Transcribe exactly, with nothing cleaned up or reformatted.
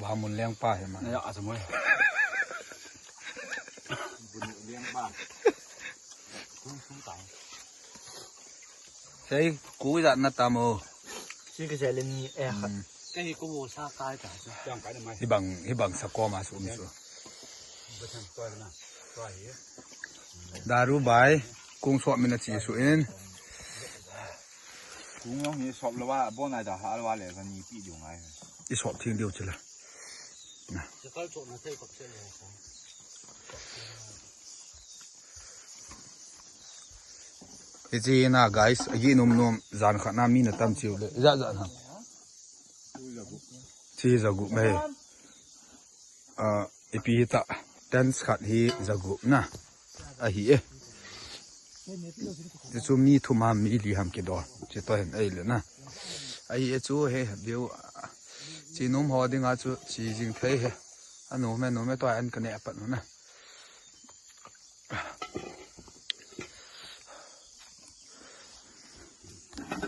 Vamun lengpa hi ma. Naya asa moi. Sei, kui jat na tam o. Sika selin ni eh. Kahi ko mo sa kai ta. Hibang, hibang sa koma su um su. Daru bai, kung sop mina chi su in. Kung long ni sop lawa, bon ai da ha lawa le, kan ni pi diu ngai. I sop thing diu chila. Sakal chok na thei kop se le. Hichi na guys, agi num num, jan khat na mi na tam chiu le, ja ja na. Chi ja gup mai. Ah, ipi ta, tens khat hi ja gup na. Ahi e. Chu mi thum ham mi li ham kido. Chi to hen ai le na. Ahi e chu he, biu. Chi num ho dinga chu, chi jing thei he. Anu me, nu me to an ka ne pat nu na.